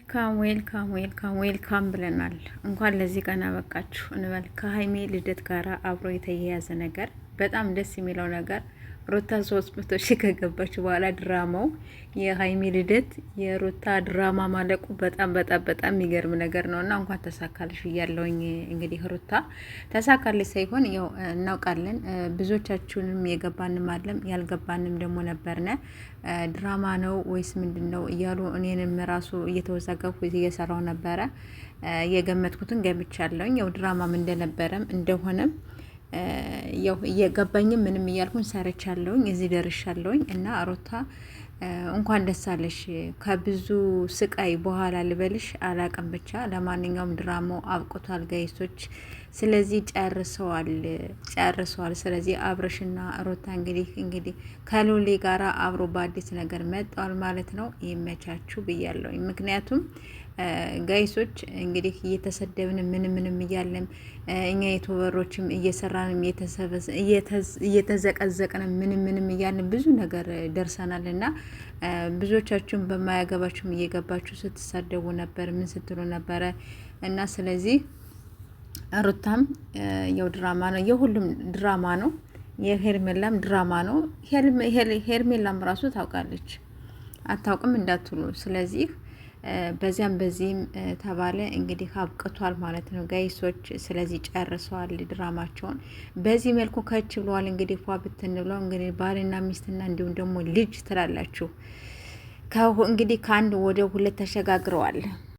Welcome welcome welcome welcome ብለናል። እንኳን ለዚህ ቀን አበቃችሁ እንበል። ከሀይሜ ልደት ጋር አብሮ የተያያዘ ነገር በጣም ደስ የሚለው ነገር ሩታ 300,000 ከገባች በኋላ ድራማው የሀይሚ ልደት የሩታ ድራማ ማለቁ በጣም በጣም በጣም የሚገርም ነገር ነው እና እንኳን ተሳካልሽ እያለውኝ እንግዲህ ሩታ ተሳካልሽ ሳይሆን ያው እናውቃለን። ብዙዎቻችሁንም የገባንም አለም ያልገባንም ደግሞ ነበርነ ድራማ ነው ወይስ ምንድን ነው እያሉ እኔንም ራሱ እየተወዛገብኩ እየሰራው ነበረ። የገመትኩትን ገምቻለሁኝ። ያው ድራማም እንደነበረም እንደሆነም ያው እየገባኝም ምንም እያልኩኝ ሰርቻለሁኝ፣ እዚህ ደርሻለሁኝ። እና ሩታ እንኳን ደስ አለሽ ከብዙ ስቃይ በኋላ ልበልሽ አላቅም። ብቻ ለማንኛውም ድራማው አብቅቷል guys ኦች። ስለዚህ ጨርሰዋል ጨርሰዋል። ስለዚህ አብረሽና ሩታ እንግዲህ ከሎሌ ጋራ አብሮ በአዲስ ነገር መጥተዋል ማለት ነው። ይመቻችሁ ብያለሁኝ። ምክንያቱም guys ኦች እንግዲህ እየተሰደብን ምንም ምንም እያለን እኛ YouTuber ኦችም እየሰራንም እየተዘቀዘቅን ምንም ምንም እያለን ብዙ ነገር ደርሰናል እና ብዙዎቻችሁም በማያገባችሁም እየገባችሁ ስትሳደቡ ነበር፣ ምን ስትሉ ነበረ እና ስለዚህ ሩታም የው ድራማ ነው፣ የሁሉም ድራማ ነው። የሄርሜላም ድራማ ነው። ሄርሜላም ራሱ ታውቃለች፣ አታውቅም እንዳትሉ። ስለዚህ በዚያም በዚህም ተባለ እንግዲህ አብቅቷል ማለት ነው guys ኦች። ስለዚህ ጨርሰዋል ድራማቸውን በዚህ መልኩ ከች ብለዋል። እንግዲህ ፏ ብትን ብለው እንግዲህ ባልና ሚስትና እንዲሁም ደግሞ ልጅ ትላላችሁ እንግዲህ ከአንድ ወደ ሁለት ተሸጋግረዋል።